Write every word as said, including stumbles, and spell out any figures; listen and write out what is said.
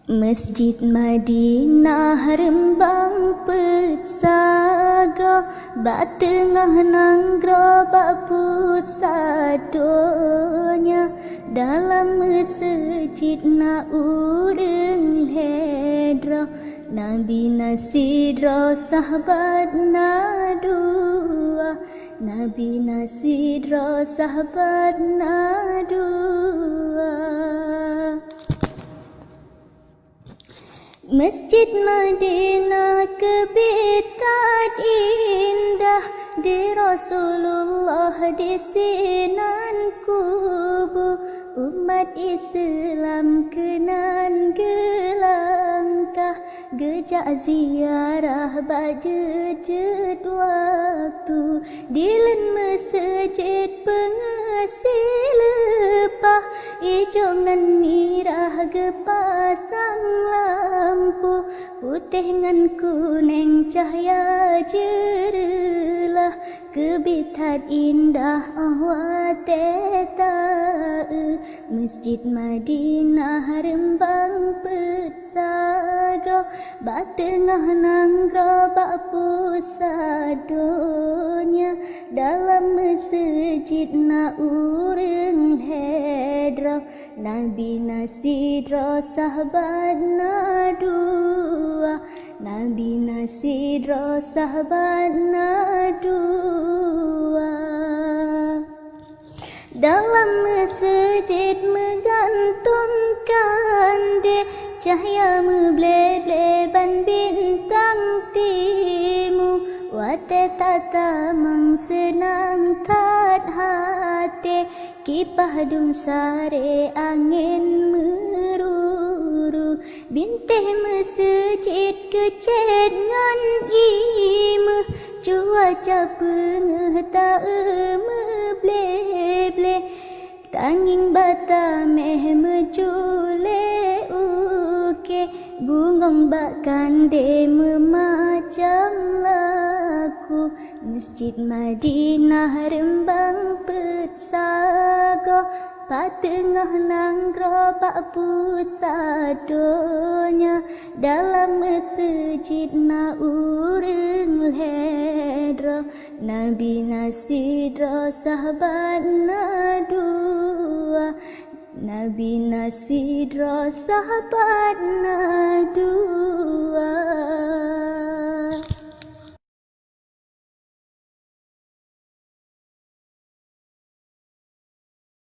Masjid Madinah reumbang peuet sagoe, bak teungoh nanggroe bak pusat donya. Dalam meuseujid na ureuëng lhée droe, Nabi na sidroe, sahabat na dua. Nabi na sidroe, sahabat na dua. Masjid Madinah keubiet that indah, di Rasulullah disinan kubu. Umat Islam keunan geulangkah, geujak ziarah bak jeuet-jeuet waktu. Di leuen meuseujid peungeusi leupah, ijo ngon mirah geupasang lampu, putéh ngon kuneng cahya jeureulah, keubiet that indah óh watée taeu. Masjid Madinah reumbang peuet sagoe, bak teungoh nanggroe bak pusat donya. Dalam meuseujid na ureuëng lhée droe, Nabi na sidroe, sahabat na dua. Nabi na sidroe, sahabat na dua. Dalam meuseujid meugantung kandé, cahya meuble-ble ban bintang timu. Watée tatamong seunang that até, kipah dum saré angén meururu. Bintéh meuseujid keucét ngon ié méuh, cuaca peungeuh taeu meuble-ble. Tangieng bak taméh meucue lé uke, bungöng bak kandé meumacam laku. Masjid Madinah reumbang peuet sagoe, bak teungoh nanggroe bak pusat donya. Dalam meuseujid na ureuëng lhée droe, Nabi na sidroe, sahabat na dua. Nabi na sidroe, sahabat na dua.